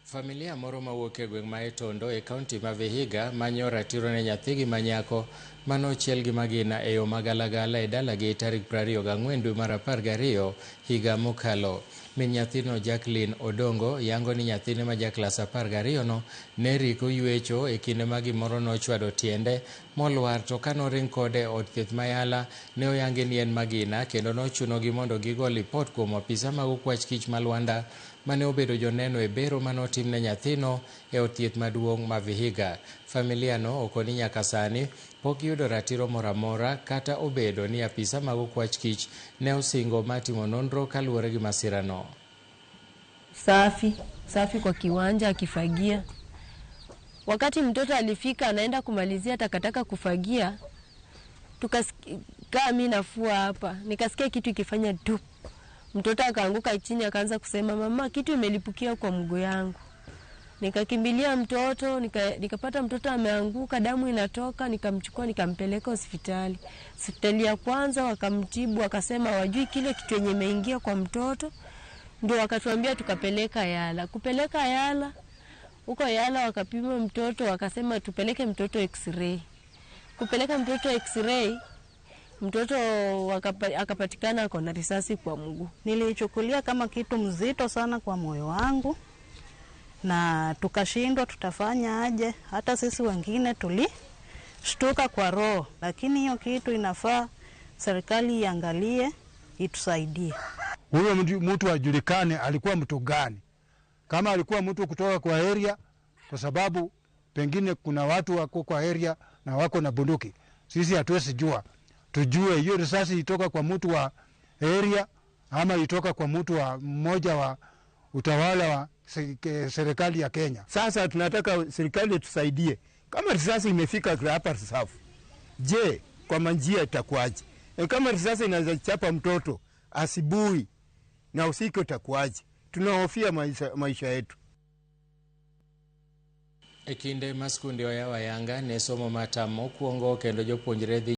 Familia moro mawuok e gweng' ma Etondo e kaunti ma Vihiga manyo ratiro ne nyathigi ma nyako mane ochiel gi magina e yo magalagala e dalagi tarik 24 dwe mar 12 higa mokalo. Min nyathino Jacqueline Odongo yango ni nyathine ma ja klas 12 no ne riko ywecho e kinde ma gimoro nochwado tiende molwar to ka noring kode e od thieth ma Yala ne oyangi ni en magina kendo nochunogi mondo gigo lipot kuom apisa mag okwach kich ma Lwanda mane obedo joneno e bero mane otim ne nyathino e od thieth maduong' ma Vihiga. Familia no okoni nyaka sani pok giyudo ratiro moro amora kata obedo ni apisa mag okwach kich ne osingo mar timo nonro kaluwore gi masirano. Safi safi kwa kiwanja akifagia. Wakati mtoto alifika anaenda kumalizia takataka kufagia, tukasikia mimi nafua hapa, nikasikia kitu ikifanya tu, mtoto akaanguka chini, akaanza kusema mama, kitu imelipukia kwa mguu yangu. Nikakimbilia mtoto nikapata mtoto ameanguka, damu inatoka, nikamchukua nikampeleka hospitali. Hospitali ya kwanza wakamtibu, wakasema wajui kile kitu yenye imeingia kwa mtoto, ndio wakatuambia tukapeleka Yala. Kupeleka Yala, huko Yala wakapima mtoto, wakasema tupeleke mtoto x-ray. Kupeleka mtoto x-ray, mtoto akapatikana ako na risasi kwa mguu. Niliichukulia kama kitu mzito sana kwa moyo wangu na tukashindwa tutafanya aje. Hata sisi wengine tulishtuka kwa roho, lakini hiyo kitu inafaa serikali iangalie, itusaidie. Huyo mtu ajulikane alikuwa mtu gani, kama alikuwa mtu kutoka kwa area, kwa sababu pengine kuna watu wako kwa area na wako na bunduki, sisi hatuwezi jua. Tujue hiyo risasi itoka kwa mtu wa area ama itoka kwa mtu wa mmoja wa utawala wa serikali ya Kenya. Sasa tunataka serikali tusaidie. Kama risasi imefika hapa Risafu, je, kwa manjia itakuwaje? Kama risasi inaweza chapa mtoto asubuhi na usiku itakuwaje? Tunahofia maisha yetu. E kinde ma skunde oyaw ayanga ne somo matam mokwongo kendo jopuonjre dhi